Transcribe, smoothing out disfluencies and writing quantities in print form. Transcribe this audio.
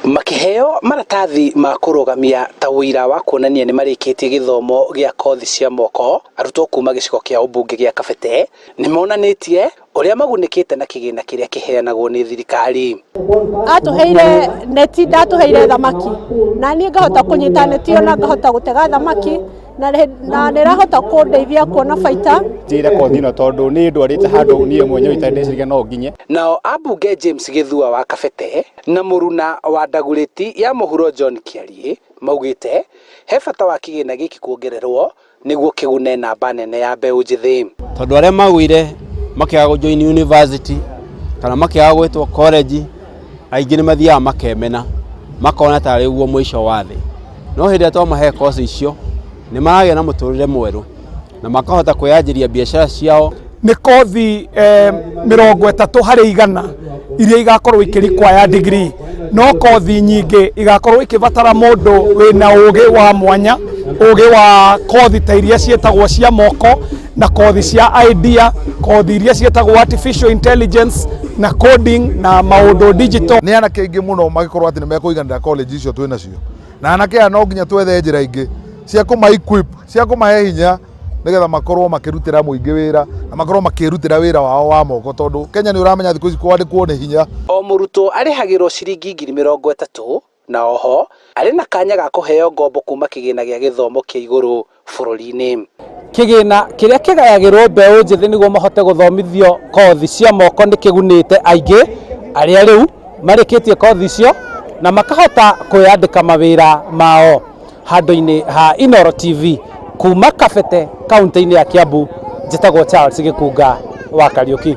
Makĩheo maratathi ma kũrũgamia ta ũira wa kuonania nĩ marĩkĩtie gĩthomo gĩa kothi cia moko, arutwo kuma gĩcigo kĩa ũmbunge gĩa Kabete nĩ monanĩtie ũrĩa magunĩkĩte na kĩgĩna kĩrĩa kĩheanagwo nĩ thirikari. Atũheire neti, ndatũheire thamaki, na niĩ ngahota kũnyita neti ĩyo na ngahota gũtega thamaki na nĩ ĩrahota kũndeithia kuona baita. Njĩire kothi ĩno tondũ nĩ ndwarĩte handũ niĩ mwenyewe itarĩ ndeciria no nginye. Nao ambunge James Gĩthua wa Kabete na mũruna wa Ndagurĩti ya mũhuro John Kĩariĩ maugĩte he bata wa kĩgĩna gĩkĩ kuongererwo nĩguo kĩgune namba nene ya mbeũ njĩthĩ. Tondũ arĩa magũire makĩaga gũ join university kana makĩaga gwĩtwo college, aingĩ nĩ mathiaga makemena makona tarĩ guo mũico wa thĩ. No hĩndĩ ĩrĩa twamahe course icio nĩ maragĩa na mũtũrĩre mwerũ na makahota kwĩyanjĩria biacara ciao. Nĩ kothi 30% iria igakorwo ikĩ require degree, no kothi nyingĩ igakorwo ikĩbatara mũndũ wĩna ũgĩ wa mwanya, ũgĩ wa kothi ta iria ciĩtagwo cia moko na kothi cia idea, kothi iria ciĩtagwo artificial intelligence na coding na maũndũ digital. Nĩ anake aingĩ mũno magĩkorwo atĩ nĩ mekũiganĩra college icio twĩ nacio, na anake aya no nginya twethe njĩra ingĩ cia kũma equip, cia kũmahe hinya, nĩgetha makorwo makĩrutĩra mũingĩ wĩra na makorwo makĩrutĩra wĩra wao wa moko, tondũ Kenya nĩ ũramenya thikũ ici kwandĩkwo nĩ hinya. O mũrutwo arĩhagĩrwo ciringi 30,000 na oho arĩ na kanya ga kũheo ngombo kuma kĩgĩna gĩa gĩthomo kĩa igũrũ bũrũri-inĩ. Kĩgĩna kĩrĩa kĩgayagĩrwo mbeũ njĩthĩ nĩguo mahote gũthomithio kothi cia moko nĩ kĩgunĩte aingĩ arĩa rĩu marĩkĩtie kothi icio na makahota kwĩyandĩka mawĩra mao. Handũ-inĩ ha Inooro TV kuma Kabete kaunti-inĩ ya Kiambu, njĩtagwo Charles Gĩkunga wa Kariũki.